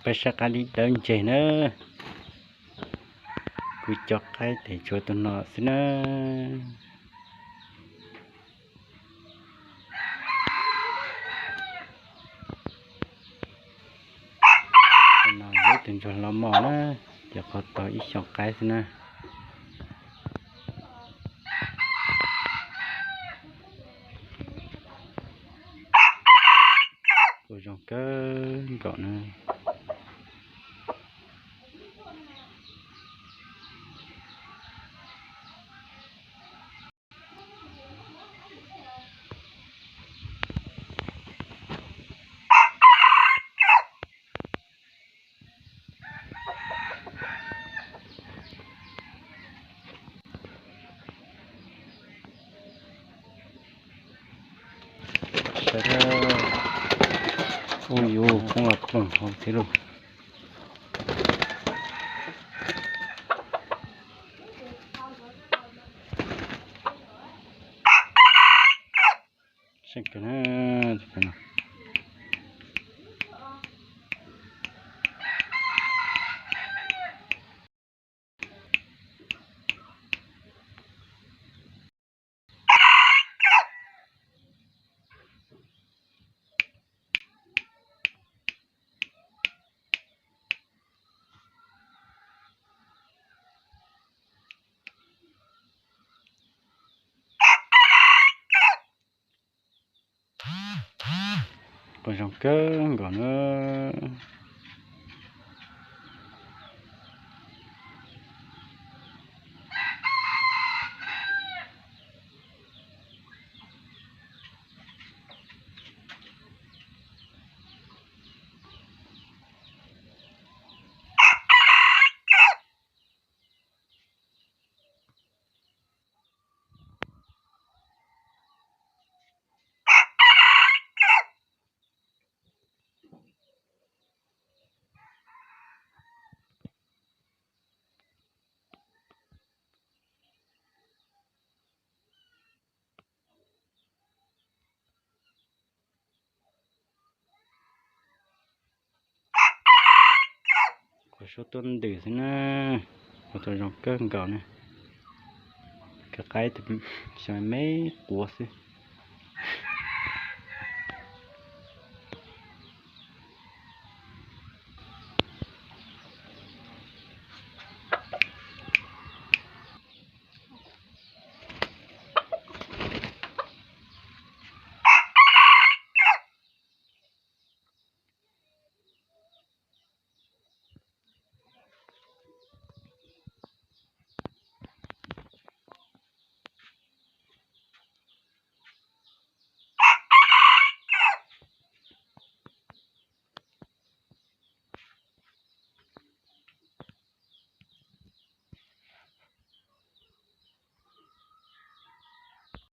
Peb saib qaib dib dawb ntseg na. Kuv cov qaib tes tshuav tus no xwb na. Tus no yog ib tug ntsuag loj moj na, ces qhov tau ib xyoos qaib xwb na. Kuj zoo kawg nkaus na. Saib, ub yuv, poob los poob hauv thiab lauj. Seej kawg na. Kuj zoo kawg nkaus na. Qhov suab tuaj ntws xwb na, qhov tau zoo kawg nkaus na. Cov qaib xyov me quav xwb.